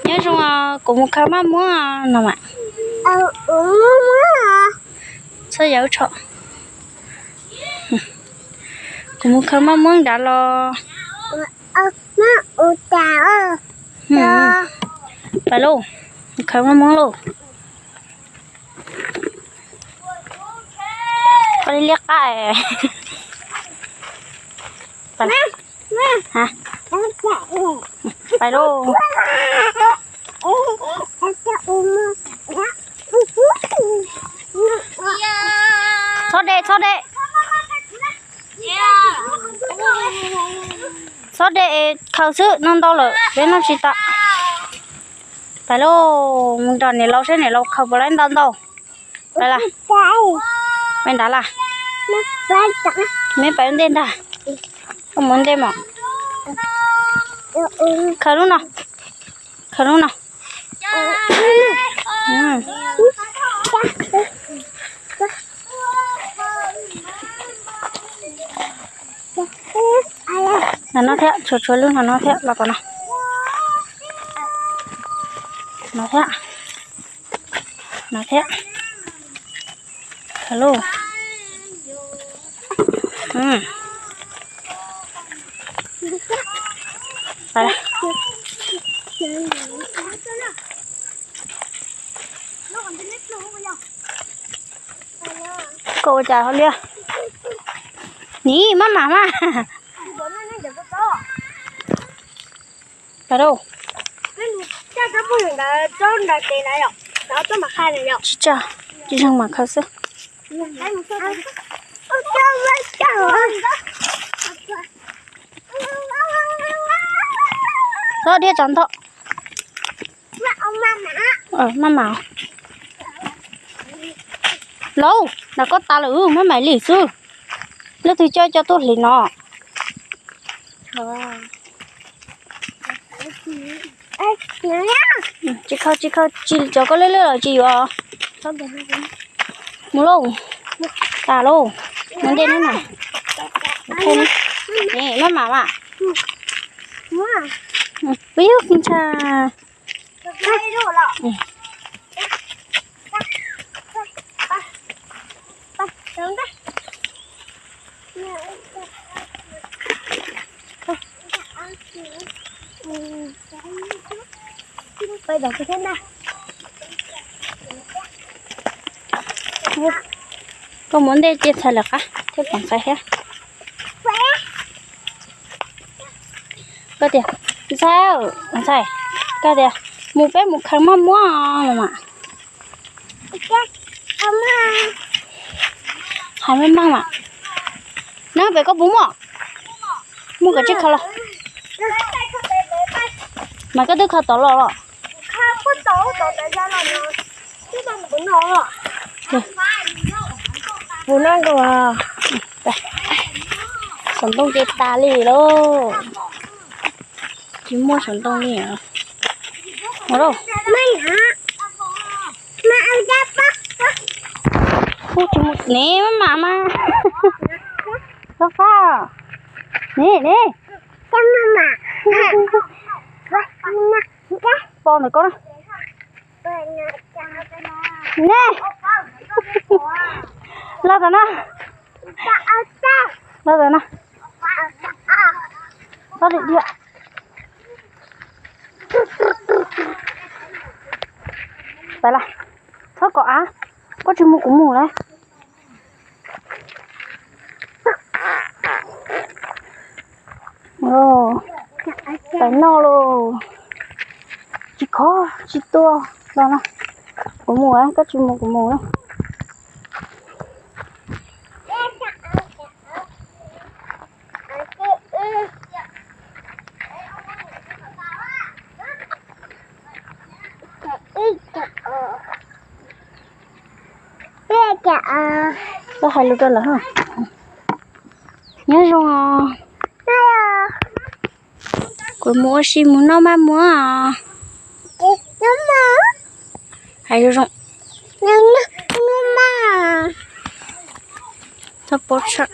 Nyob zoo, kuv mus khaws maj muab no mas. Txhob yam tso. Kuv mus khaws maj muab nrad los. Pais lauj, mus khaws maj muab lauj. Koj li liab qab. Pais lauj. Txhob de, txhob de. Txhob de, khaws xwb, noj ntau lawm peb noj tsis tau. Pais lauj, mus nrog niam laus seb niam laus khaws puas tau ntau ntau. Pais las, pais nrad las. Meb pais ua ntej ntag. Koj mus ua ntej mog. Khaws lub no, khaws lub no. Hnav no thiab, tshuav tshuav lub hnav no thiab, los tom no. No thiab, no thiab. Khaws lauj. Koj ua cas hauv liaj? Nim maj mam mas. Pais lauj. Tsis tso, tsis zoo mas khaws xwb. Txhob diab tsov ntog. Maj mam. Lauj, nram koj tas lawm, maj mam li xwb. Leej twg coj coj tuaj hliv no? Tsis khaws, tsis khaws, tsis cov koj lwj lwj los tsis yuav. Mus lauj, tas lauj, mus ntej na. Maj mam mas. Peb yug kis ntsa. Koj mus ntej ces ntxhais lawv qab thiaj pom ntxhais thiab. Koj tias, ntxhais, ntxhais, koj tias, mus peb mus khaws maj muab los mas. Hais maj maj mas. Neb pem koj puas muaj? Muaj koj tsis khaws los. Mas koj twb khaws tod los los. Puas no nkaus. Saum ntoo ces tas li lauj. Tsis muaj saum ntoo li. Ua lauj. Kuj tsis mus ne, maj mam mas. Koj faj. Ne ne. Pom ntawm koj na. Ne. Los tom no. Los tom no. Txhob dim diam. Pais las, txhob kom av, koj tsis mus kuv mus lawm. Pais noj lauj. Tsis khov tsis tuaj los no. Kuv mus, koj tsis mus kuv mus na. Koj hais lus rau lawv. Nyob zoo os. Kuv mus ua si mus noj maj muab os. Hais zoo zoo. Txhob pob tsuas.